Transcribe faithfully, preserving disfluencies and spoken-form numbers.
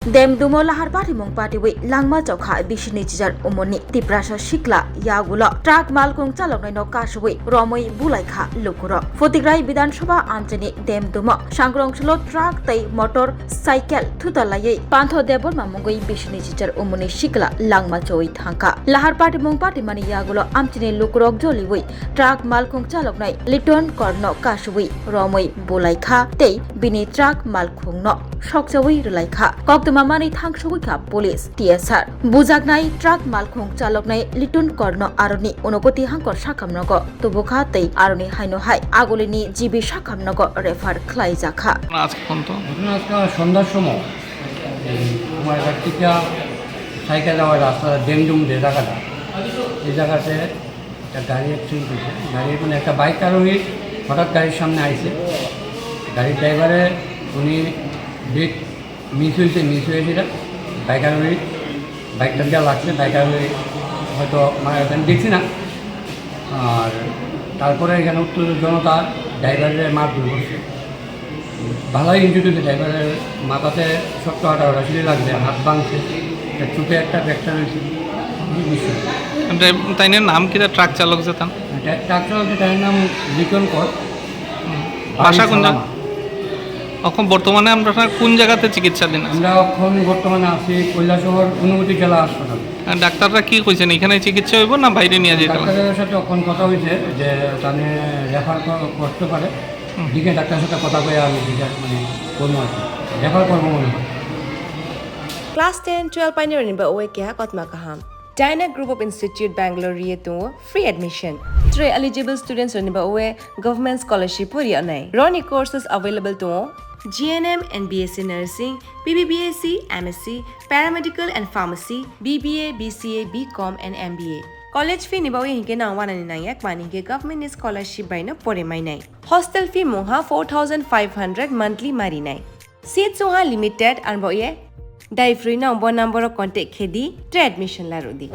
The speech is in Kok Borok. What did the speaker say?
Demdumo lahar patimung patiwi langma chokha bisini chichar umorni Tiprasa sikla yagulo truck malkhung chaloknaino kasui romwi bulaikha lukurok. Phutigrai Bidhan Sabha amchini Demdumo sangrong salo truck tei motor cycle thutalaiwi Pantho Debbarma mungwi bisini chichar umorni sikla langma chowi thangkha. Lahar patimung patimani yagulo amchini lukurok joliwi truck malkhung chaloknai Liton Korno kasui romwi bulaikha tei bini truck malkhungno sokchawi rwlaikha. Koktwma manwi thangsugwikha police, T S R. Bujaknai truck malkhung chaloknai Liton Korno aroni Unokoti hangkor sakhamnogo tubukha tei aroni haino hai agulini G B sakhamnogo refer khlaijakha. আজকে কোন তো? ঘটনা আজকে সন্ধ্যার সময় এই কুমারঘাট থেকে সাইকেল যাওয়ার রাস্তা ডেমডুম যে জায়গাটা, এই জায়গাতে একটা গাড়ি অ্যাক্সিডেন্ট হয়েছে। গাড়ির মানে একটা বাইক আরোহী হঠাৎ গাড়ির সামনে আইছে। গাড়ির ড্রাইভারে উনি ব্রেক মিস হয়েছে, মিস হয়েছে এটা। বাইক আরোহী বাইকটা যা লাগছে, বাইক আরোহী হয়তো মারা গেছে, আমি দেখছি না। আর তারপরে এখানে উত্তেজিত জনতা ড্রাইভারের মারধর করছে। ভালোই ইঞ্জুরি হয়েছে, ড্রাইভারের মাথাতে শক্ত হাঁটা ওটা সিঁড়ি লাগছে, হাত ভাঙছে, একটা চোখে একটা ফ্র্যাকচার হয়েছে। এই বিষয়। ড্রাইভ-, তাইনের নাম কিতা, ট্রাক চালক যেতান? এটা ট্রাক চালক, তার নাম লিটন কর। বাসা কোন জায়গা? সালামা। এখন বর্তমানে আমরা কোন জায়গাতে চিকিৎসাধীন আছে? আমরা এখন বর্তমানে আছি কৈলাসহর অনুভূতি জেলা হাসপাতালে। আর ডাক্তাররা কি কইছেন, এখানে চিকিৎসা হইব না বাইরে নিয়ে যেতে হবে? ডাক্তারের সাথে এখন কথা হয়েছে যে তাহলে রেফার কর-, করতে পারে। হুম। দিকে ডাক্তারের সাথে কথা কয়ে আমি যেটা মানে করবো আর কি। রেফার করবো মনে হয়। Class ten, twelve painirokni ba oe keha kotma kaham. Dyna Group of Institute Bangalore riye tongo free admission. Tre eligible students rokni ba oe government scholarship o riya nai. Roni courses available tongo G N M and B S C Nursing, B B B S C, M S C, Paramedical and Pharmacy, B B A, B C A, B Com and M B A. College fee ni ba oe hinke nang wanani nangya kmani hinke government ni scholarship bai no pore mai nai. Hostel fee mungha four thousand five hundred monthly mari nai. Seat sungha limited, arbo ye dai free no bo number o contact khe di, tre admission la rw di.